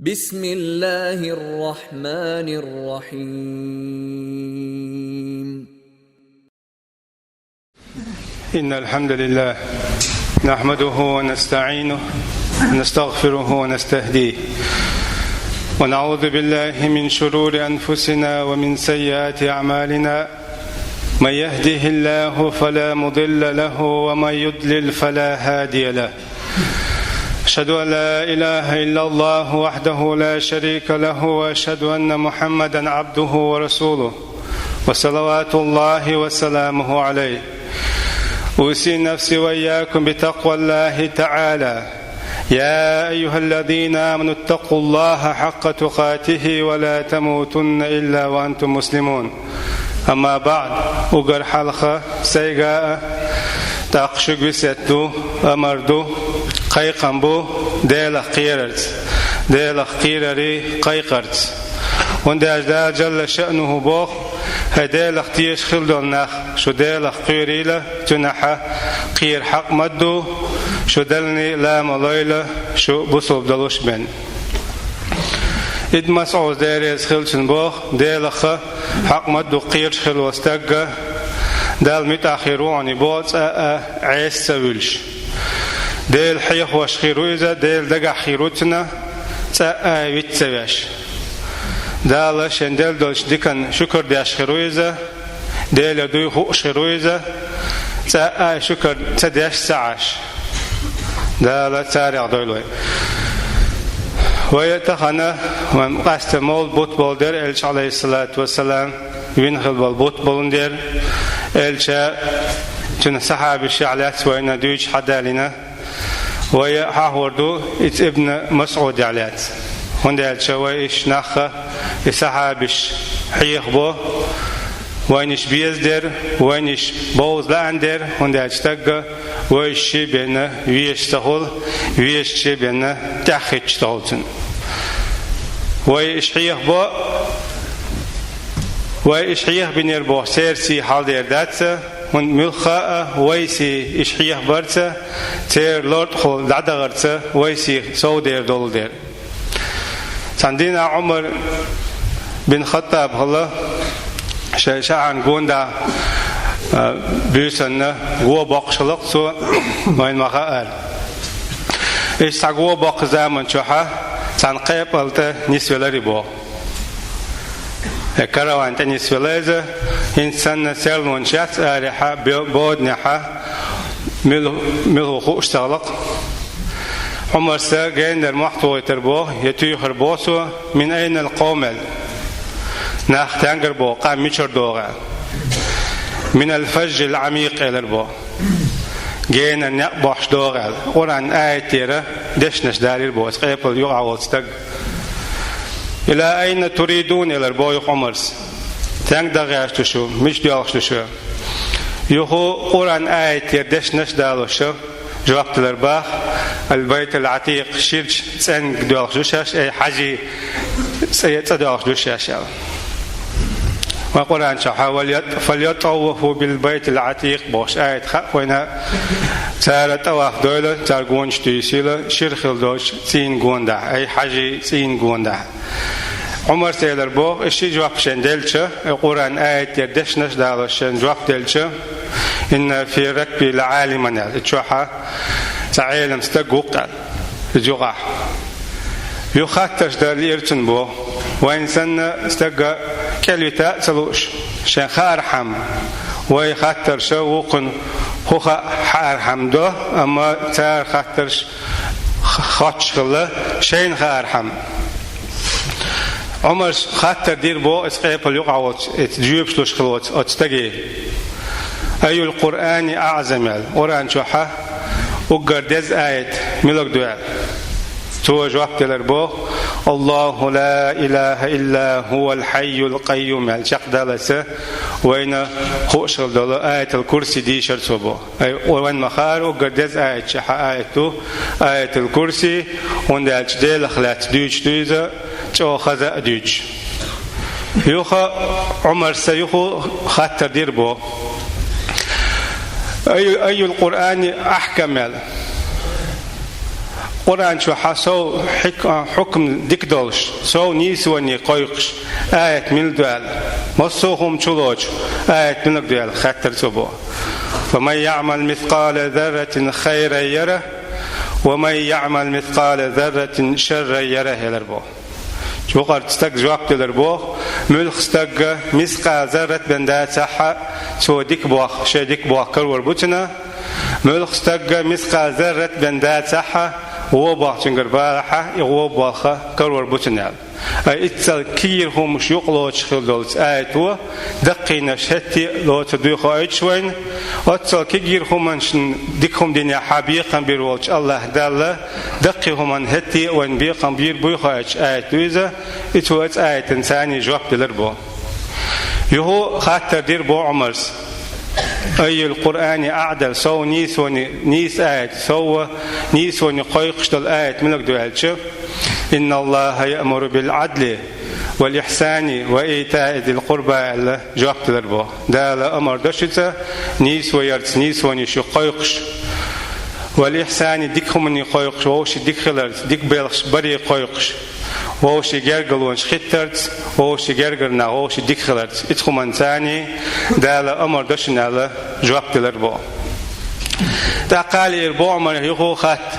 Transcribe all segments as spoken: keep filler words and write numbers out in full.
بسم الله الرحمن الرحيم. إن الحمد لله نحمده ونستعينه ونستغفره ونستهديه، ونعوذ بالله من شرور أنفسنا ومن سيئات أعمالنا. من يهده الله فلا مضل له، ومن يضلل فلا هادي له. أشهد أن لا إله إلا الله وحده لا شريك له، وأشهد أن محمدا عبده ورسوله، وصلوات الله وسلامه عليه. أوصي نفسي وإياكم بتقوى الله تعالى. يا أيها الذين آمنوا اتقوا الله حق تقاته ولا تموتن إلا وأنتم مسلمون. أما بعد. Уггар хьалха сайга а, тӀаккха шуьга весет ду, амар ду, кхайкхам бу Делах кхерарца, Делах кхерарий кхайкхарца. ХӀунда аьлча Дала Джалла шаънуху боху: «ХӀай Делах тешаш хилла долу нах, шу Делах кхерийла, Цунах кхера хьакъ ма ду, шу Делан ла ма лойла, шу бусулба долуш бен». Ибн МасӀуд, Дела реза хилла цунна, боху: Делах хьакъ ма ду кхераш хилла волу стаг, Далла муьтӀахь хир ву хьуна боху, цкъа а Ӏеса ца вуьлуш. Дела хьехош хир ву иза, Дела дагахь хир ву цунна, цкъа а виц ца веш. Дала шен делла долчу диканна шукар деш хир ву иза, Делера дуй хууш хир ву иза, цкъа а шукар ца деш ца Ӏаш. Дала царех дойла вай. Вай тахана, вайн къаьстина мовлид бутт болу дера, Элча, Ӏалайхиссалату вассалам, вина хилла болу бутт болун дера. Элча, цуьнан сахьабашех лаьцна вайна дуьйцуш хьадалийна. Вай хьахор ду иза Ибн МасӀудех лаьцна. ХӀунда аьлча вай иштта нахха и сахьабаш хьехабо, вайна иштта беза дера, вайна иштта бовза лаьа дера, хӀунда аьлча стагга вайши бен везаш ца хуьлу, везачи бен тӀаьхьахӀитташ ца хуьлу цунна. Вай иштта хьехабо, вай иштта хьехабинера боху церан сий хьалдер дац, хӀунда муьлхха а вай сий иштта хьехабарца, церан лортӀахула дӀадахарца вай сий совдер долу дера. Цхьана дийнахь Ӏумар бин Хаттаб хилла, шайн шахьарна гондахь, а, буьйсанна го боккхуш хилла-кх цо, вайна ма хаъара. Иштта цхьа го боккху заман чохь цхьана кхепала тӀе нисвелира боху. Э, караван тӀе нисвелла иза, хӀинца санна серлонаш яц арахьа, бо-, боданехьа, муьлха-, муьлха хууш ца хилла-кх. Ӏумарс генара мохь тухийтира боху, я туьйхира боху цо: «Мин айнал къовм?» — аьлла. Нах тенгара боху, къам мичара догӀу аьлла. «Минал фажрил Ӏамикъ», — элира боху. Генара некъ бохьуш догӀу аьлла. Къуръан аятера дешнаш далийра боху, кхепала юкъахь волчу стага. «Ила айна туридун?» — элира боху юха Ӏумарс. Тенга дан гӀерташ ду шу, мича доьлхуш ду шу? Юха Къуръан аятера дешнаш далош шу, жоп делира боху: «Ал-Байтал Ӏатикъ», ширачу цӀенга доьлхуш ду шаьш, ай, хьажий цӀе, цӀа доьлхуш ду шаьш аьлла. Вайн Къуръан чохь: «Вал ят-, фал ятаввафу бил-Байтил Ӏатикъ», — бохуш аят хаьа вайна. Цара тӀаваф дойла, цара гонаш туьйсийла шира хилла долчу цӀийнан гондахь, ай, хьажий цӀийнан гондахь. Ӏумарс элира боху, и ши жоп шен делча, и Къуръан аятера дешнаш далош шен жоп делча: «Инна фи ракби ла Ӏалиман», — аьлла, и чохь цхьа Ӏелам стаг ву-кх аьлла, иза юкъахь. Юха хаттарш дан лиира цунна боху. Вайна санна стаг кӀелвита а ца лууш, шен хаархьама, вай хаттарш вукхунна хӀун хаьа хаархьама до, амма цара хаттарш х-, хоттуш хилла шайна хаархьама. Ӏумарс хаттар дира боху иза кхепала юкъахь волчу, иза жоьпаш луш хилла волчу оцу стаге: «Айюл Къуръани аӀзам?» — аьлла. Къуръан чохь уггар деза аят милаг ду аьлла. Цо жоп делира боху: «Аллаху ла илаха илла хӀувал хьайюл къайюм», — аьлла, чекхдаллалц вайна хууш хилла долу Аятал Курси дийшира цо боху. Ай, вайна ма хаара, уггар деза аят чохь аят ду, Аятал Курси, хӀунда аьлча Делах лаьцна дуьйцуш ду иза, чӀогӀа хаза а дуьйцуш. Юха Ӏумарс юха хаттар дира боху: «Ай-, айюл Къуръани ахкам?» — аьлла. Къуръан чу хьа сов хьик-, а, хьукм дика долуш, сов нийсоне кхойкхуш, аят мила ду аьлла, массо а хӀума чулоцуш, аят мила ду аьлла, хаттар цо бо. «Фаман яъмал мискъала зарратин хайран яра, ва ман яъмал мискъала зарратин шарран яра», — элар бо. Юкъара стаг жоп делар боху, муьлхха стагга мискъала заррат бен дацахьа, цо дика боху, шайн дика боху карор бу цуьнан, муьлхха стагга мискъала заррат бен дацахьа, вон боху цуьнгара балахьа, и вон болха карор бу цуьнан аьлла. Ай, иццал кегийра хӀумаш юкъалоцуш хила долчу аято, даккхийнаш хӀетте а лоцур дуй хоуьйтуш вайна, оццал кегийра хӀуманашна дика хӀума динехьа бекхам бийр волчу АллахӀ Далла, даккхий хӀуманна хӀетте а вайна бекхам бийр буй хоуьйтуш аят ду иза, и цо оцу аятан царний жоп делар бо. Юха а хаттар дира бо Ӏумарс: «Айюл Къуръани аъдал, сов нийсоне, нийса аят, сов нийсоне кхойкхуш долу аят милаг ду?» — аьлча, «Инналлаха яъмуру бил аъдли вал ихсани ва итаи зил къурба», — аьлла, жоп делар бо. Дала амар до шуьца нийсо ярца, нийсоне шу кхойкхуш, вал ихсани, дика хӀумане кхойкхуш, вовшийн дика хиларца, дика белхаш баре кхойкхуш, вовшийн гергарлонаш хӀиттарца, вовшийн гергара нах вовшийн дика хиларца. Ицу хӀуманна царний Дала амар до шуна аьлла, жоп делар бо. ТӀаккха лиира бо Ӏумар юха а хатта,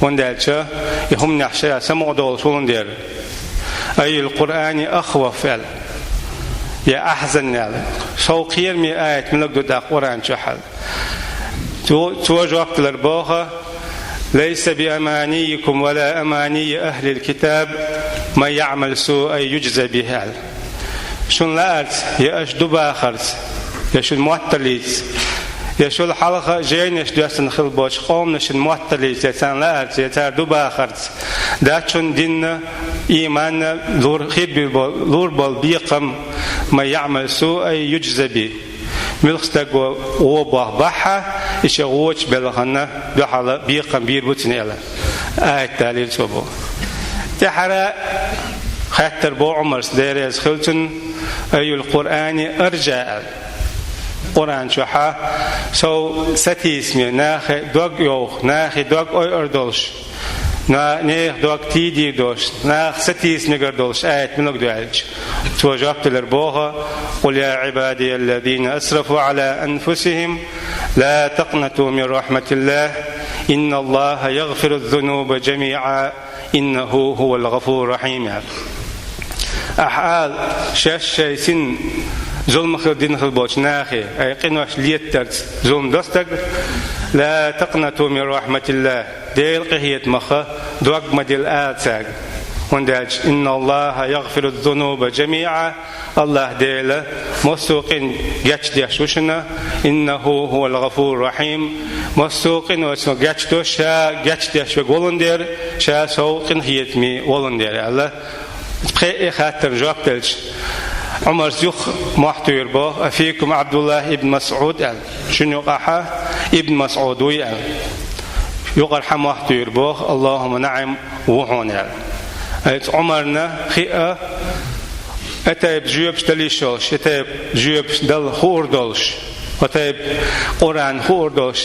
хӀунда аьлча и хӀуманехь шаьш самукъадолуш волун дера. «Айюл Къуръани ахваф», — аьлла, я «ахьзан», — аьлла. Сов кхераме аят милаг ду тӀаккха Къуръан чохь аьлла. Цо, цо жоп делар боху: «Лайса би аманиййикум ва ла аманиййи ахлил китаб, ман яъмал суан юджза бихи», — аьлла. Шуна лаарца, я аша ду бахарца, я шуна мотталлица, я шул хьалха жайнаш доьссина хила болчу къоманашна мотталлица, я царна лаарца, я цара ду бахарца дац шуна динна, ийманна лур хир бил бо-, лур болу бекхам, «ман яъмал суан юджза бихи». Муьлхха стаг вон боху бахьа, и шен вочу белханна дуьхьал бекхам бийр бу цуьнан аьлла, аят далийра цо бо. ТӀаьхьара хаттар бо Ӏумарс, Дела реза хила цунна: «Айюл Къуръани аржа», — аьлла. Къуръан чохьа сов сатийсаме, нахе дог йовха, нахе дог ойур долуш, на-, нехан дог тийдийр долуш, нах сатийса мегар долуш аят милаг ду аьлча, цо жоп делар боху: «Къул я Ӏибадияллазина асрафу Ӏала анфусихим, ла такънату мин рахматиллах, инналлаха ягъфиру зунуба жамиъа, иннаху хувал гъафуру рахим», — аьлла. Ахьа ала, шаьш шайн син зулма хила дина хила болчу нахе, ай къинош леттарца зулма до стаг, «ла такънату мин рахматиллах», Делан къинхетамах дог ма дилла ала цаьрга. ХӀунда аьлча, «Инналлаха ягъфиру зунуба жамиъа», АллахӀ Дела массо а къин гечдеш ву шуна, «иннаху хувал гъафуру рахим», массо а къиношна гечдо, ша гечдеш верг волун дера, ша сов къинхетаме волун дера, аьлла. Пхеа хаттар жоп делча, Ӏумарс юха мохь туьйхира боху: «Афикум Ӏабдуллах ибн МасӀуд», — аьлла. Шуна юкъахьа Ибн МасӀуд вуй аьлла. Юкъара хьан мохь туьйхира боху: «Аллахумма наӀам, ву хьуна», — аьлла. Айца Ӏумарна хиъа, и тайпа жоьпаш дала йиш йолуш, и тайпа жоьпаш дала хуур долуш, и тайпа Къуръан хуур долуш,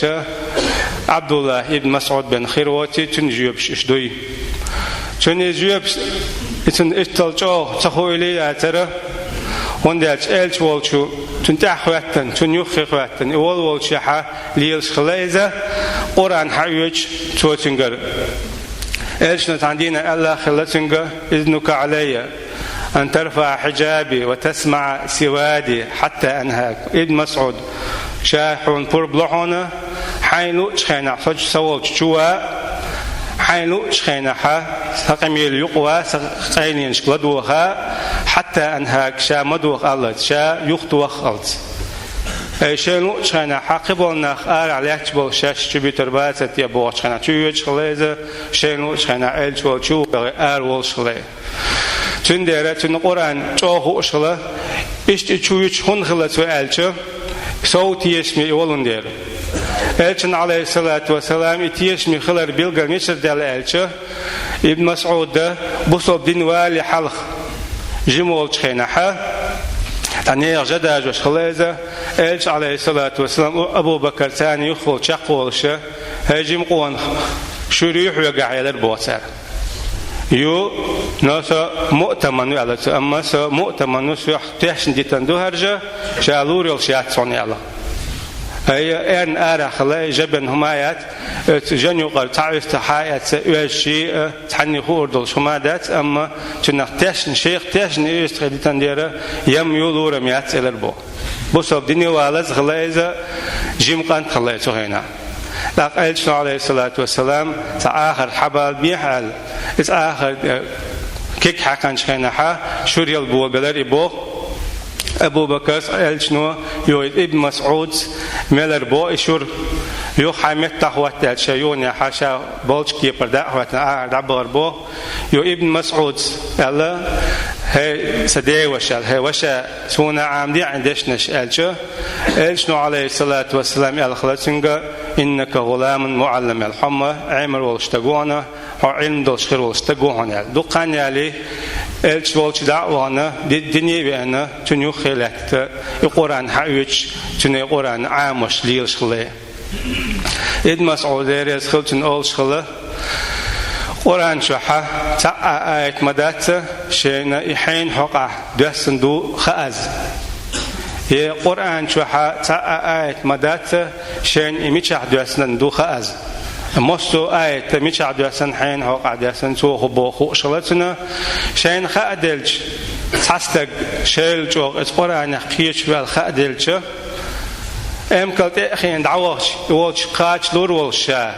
Ӏабдуллах ибн МасӀуд бен хир воций, цуьнан жоьпаш уьш дуй. Цуьнан и жоьпаш, и цунна иштта чӀогӀа ца хуьйлий яцара, хӀунда аьлча элча волчу, цунна тӀаьхьа хӀоьттина, цунна юххе хӀоьттина, и волу волчехьа лелаш хилла иза, Къуръан хьаоьцуш цо цуьнгара. Элчано цхьана дийнахь аьлла хилла цуьнга: «Изнука Ӏалайя ан тарфаӀа хьиджаби ва тасмаӀа сивади хьатта анхӀак». Ибн МасӀуд, ша хьуна пурба ло хьуна, хьайна луъучу хенахь со чу са волчу чу ван, хьайна луъучу хенахьа сан къамел юкъа ван, сан къайленашка ладоха, хьатта анхӀак, ша ма доха аллалц, ша юхатохалц. Ай, шайна луъучу хенахьа кхиболу нах арахь лаьтташ болу шаьш чу битур бацат я бохучу хенахь, чу йоьдуш хилла иза, шайна луъучу хенахь элча волчу вахе ара волуш хилла. Цундела цуьнан Къуръан чӀогӀа хууш хилла. Иштта и чу юьтуш хӀунда хилла цо аьлча, сов тешаме и волун дера. Элчан, Ӏалайхиссалату вассалам, и тешаме хилар билгал мичара даьлла аьлча, Ибн МасӀуда бусалба дин валале хьалха жима волчу хенахьа, цхьа нехан жа дажош хилла иза, элча, Ӏалайхиссалату вассалам, Абу Бакар царна юххе чекхволуша: «ХӀей, жима къонах, Шура ю хьоьгахь, элира боху цара. Ю, но со муътаман ву аьлла цо, амма со муътаман ву, сох тешна дитина ду хӀара жа, ша лур йолуш яц хьуна аьлла. Ай, эрна арахь хилла, жа бен хӀума яц, оцу жан юкъара цхьа уьстагӀ хьа а эцна, оьзда шиъ а, цхьанне хуур долуш хӀума дац, амма цунах тешна, шех тешна и уьстагӀий дитина дера, ям ю, лурам яц, элира боху. Бусалба дине валаза хилла иза, жима кӀант хилла цу хенахь. ТӀаккха Элчано, Ӏалайхиссалату вассалам, цхьа ахар хьабалабехьа аьлла, иза ахар, э, куьг хьаькхначу хенахьа шура яла болабелира и боху. Абу Бакарс, Элчано, йо, Ибн МасӀудс мелира боху и шура, юха хьайн меттахь хӀоттаьлча, ша юханехьа ша болчу кепара дӀа а хӀоьттина, ахар дӀабахара боху. Йо, Ибн МасӀудс аьлла: «ХӀей, сан ден ваша», аьлла, «хӀей, ваша, суна Ӏамаде хьайн дешнаш», аьлча, Элчано, Ӏалайхиссалату вассалам, аьлла хилла цуьнга: «Иннака гӀуламун муӀаллам», аьлла, «Хьо ма Ӏемар волуш стаг ву хьуна, хьо Ӏилма долуш хир волуш стаг ву хьуна», аьлла. Дукха хан ялий, Элча волчу дӀа а вахана, ди-, дине а веана, цуьнан юххе а лаьтта, и Къуръан хьаоьцуш, цуьнан и Къуръан Ӏамош лелаш хилла. Ибн МасӀуд, Дела реза хила цунна, олуш хилла: «Къуръан чохьа цхьа а аят ма дац, шайна и хьенан хьокъехь доьссина ду хааза. Я Къуръан чохьа цхьа а аят ма дац, шайна и мичахь доьссина ду хааза. Массо а аят мичахь доьссина, хьенан хьокъехь доьссина, цо хӀун боху хууш хилла цунна. Шайна хаа делча, цхьа стаг шайла чӀогӀа иза Къуръанах кхеташ ваьлла хаа делча, эмкал тӀе а хиъна дӀавахча, и волчу кхачалур волуш ша,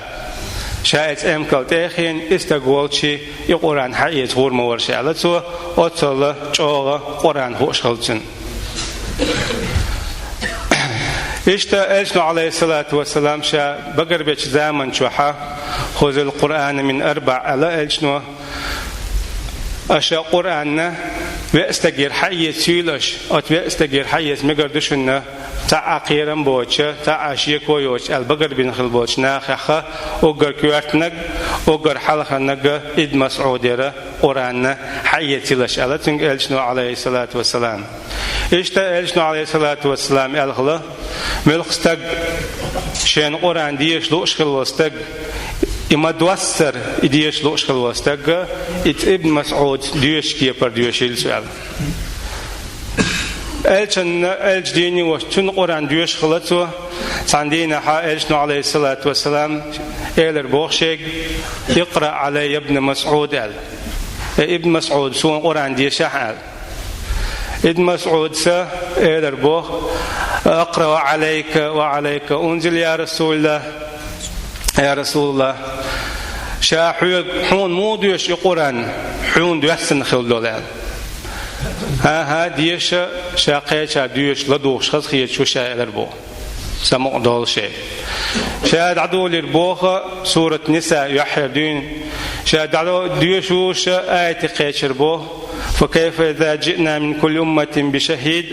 ша иза эмкал тӀе а хиъна, и стаг волчу и Къуръан хьаэца гӀур ма вара ша», аьлла цо, оццул чӀогӀа Къуръан хууш хилла цунна. Иштта Элчано, Ӏалайхиссалату вассалам, ша багарбечу заман чохьа: «Хузил Къуръана мин арбаӀ», аьлла Элчано, «Аша Къуръанна веа стагера хьаэцийла аша, оцу веа стагера хьаэца мегар ду шуна, цхьа а кхерам боцуша, цхьа а шеко йоцуша», аьлла, багарбина хилла болчу нахехьа уггар коьртаниг, уггар хьалхарниг Ибн МасӀудера Къуръанна хьаэцийла аша, аьлла цуьнга Элчано, Ӏалайхиссалату вассалам. Иштта Элчано, Ӏалайхиссалату вассалам, аьлла хилла: «Муьлхха стаг, шена Къуръан деша лууш хилла волу стаг, и ма доссара, и деша лууш хилла волу стаг, и Ибн МасӀудс доьшучу кепара доьшийла цо», аьлла. Элчанна, Элча дийне а вац, цунна Къуръан доьшуш хилла цо. Цхьана дийнахьа Элчано, Ӏалайхиссалату вассалам, элира боху шега: «Икъраъ Ӏалаййа ибн МасӀуд», аьлла. «Э, Ибн МасӀуд, суна Къуръан дешахь», аьлла. Ибн МасӀудса элира боху: «Акърау Ӏалайка ва Ӏалайка унзил, я Расулаллах, я Расулаллах. Ша хьоьга, хьуна муха доьшу и Къуръан, хьуна доьссина хилла долу?» аьлла. «ХӀан-хӀа, деша, ша кхечара доьшуш ладугӀуш хаза хеташ ву ша», элира боху. Самукъа долуш. Ша дӀадолийра боху, сурат Ниса юьххьера дуьйна. Ша дӀадо-, доьшуш аятех кхечира боху: «Фа кайфа иза джиъна мин кулли умматин би шахид,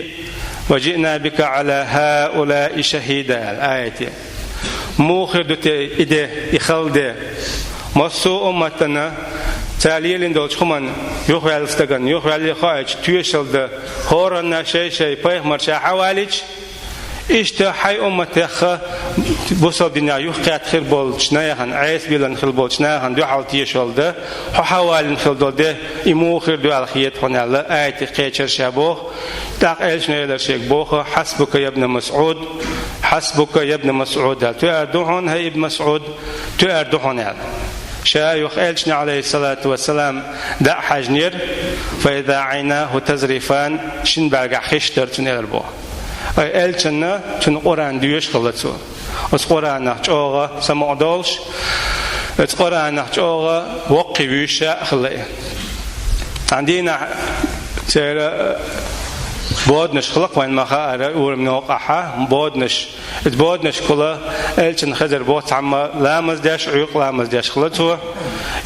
ва джиъна бика Ӏала хӀаулаи шахида», аьлла аяте. Муха хир ду те и де, и хала де? Массо а умматана, цара лелийна долчу хӀуманна юхаваьлла стагана, юхаваьллий хоуьйтуш, тоьшалла дан, хӀоранна шай-шай пайхамар ша хьавалийча, иштта хьайн умматехха бусалба динехь юхакхетта хир болчу нахана, Ӏеса биллина хир болчу нахана дуьхьал тоьшалла дан, хьо хьавалийна хила долу де, и муха хир ду аьлла хета хьуна аьлла, аятех кхечира ша боху. ТӀаккха Элчано элира шега боху: «Хьасбука, я ибн МасӀуд, хьасбука, я ибн МасӀуд», аьлла. «Тоьар ду хьуна, хӀай ибн МасӀуд, тоьар ду хьуна», аьлла. Ша юха Элчане, Ӏалайхиссалату вассалам, дӀа а хьаьжнера, «фа иза Ӏайнаху тазрифан», шина бӀаьргахь хиш дара цуьнан, элира боху. Ай, Элчанна цуьнан Къуръан доьшуш хилла цо. Оцу Къуръанах чӀогӀа самукъа долуш, оцу Къуръанах чӀогӀа воккхавуьйш а хилла и. Цхьана дийнахь церан боданаш хилла-кх, вайна ма-хаъара, урамна новкъахьа боданаш. Иза боданашкахула Элчанна хезира боху цхьамма ламаз деш, Ӏуьйкъ ламаз деш хилла цо.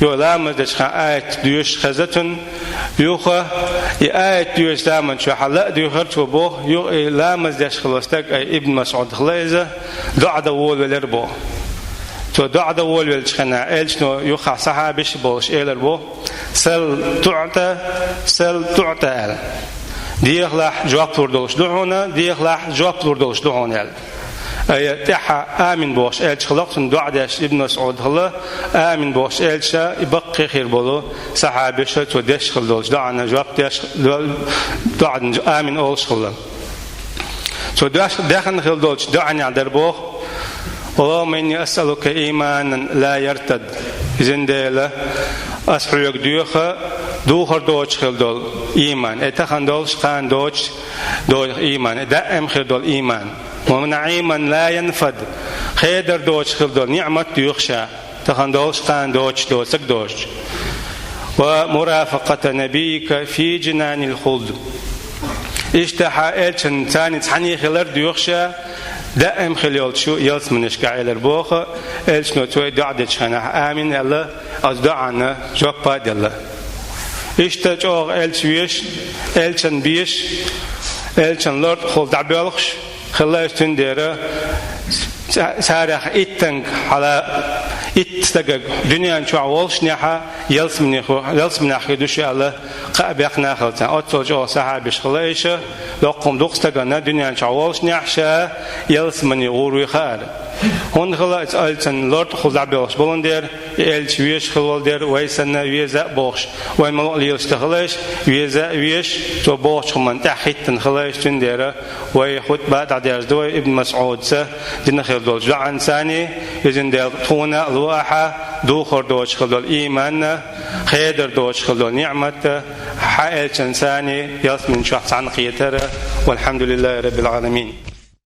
Йо, ламаз дечу хенахь аят доьшуш хезна цунна. Юха и аят доьшучу заман чохь ла а дуьйхира цо боху, юха и ламаз деш хилла стаг, ай, Ибн МасӀуд хилла иза, доӀа дан волавелира боху. Цо доӀа дан волавеллачу хенахь Элчано юххехь сахьабаш болуш элира боху: «Сал туӀта, сал туӀта», аьлла. «Дехалахь, жоп лур долуш ду хьуна, дехалахь, жоп лур долуш ду хьуна», аьлла. Ай, тӀехьа амин бохуш элча хилла, цунна доӀа деш Ибн Масъуд хилла, амин бохуш элча и баккхий хир болу сахьабаша цо деш хила долчу доӀана жоп деш, доӀана амин олуш хилла. Цо дош-, дехна хила долчу доӀанехь дара боху: «Аллахумма инни асъалука ийманан ла яртад». Изин Дела, ас хьоьга доьху духар доцуш хила долу ийман, э, тахана долуш, кхана доцуш, доьху ийман, э, даим хир долу ийман. «Ва наӀиман ла янфад», хедар доцуш хила долу ниӀмат доьху ша, тахана долуш, кхана доцуш, доцург доцуш. «Ва мурафакъата набийика фи джинанил хулд». Иштта хьан элчан царна цхьаьна хилар доьху ша, даим хила йолчу ялсаманешка, элира боху, элчано цо и доӀа дечу хенахь амин аьлла, оцу доӀана жоп а делла. Иштта чӀогӀа элча веш, элчан беш, элчан лартӀехула дӀабоьлхуш, хилла иза цуьндера, ца-, царах иттанга хьала, итт стагаг дуьнен чохь воллушехь, ялсаманех-, ялсаманехь хир ду шу аьлла, кхаъ бехна хилла царна. Оццул чӀогӀа сахьабаш хилла иша, доккхум дукха стагана дуьнен чохь воллушехь ша ялсамане гӀур вуй хаьара. ХӀунда хилла иза элчан лартӀехула дӀабоьлхуш болун дера, и элча веш хила волу дера, вай санна веза а бохуш, вай мала а лелаш дан хилла иша, веза а веш, цо бохучу хӀуманна тӀаьхьахӀиттина хилла иша, цуьндера вай хутба а дӀадерза ду вай Ибн Масъудца дина хила долчу доӀанца, изин Дела, тхуна а ло ахьа духар доцуш хила долу ийманна, хедар доцуш хила долу ниӀматта, хьан элчанца, ялсаманин чохь цхьаьна кхетара. Валхьамдулиллахи раббил Ӏаламин.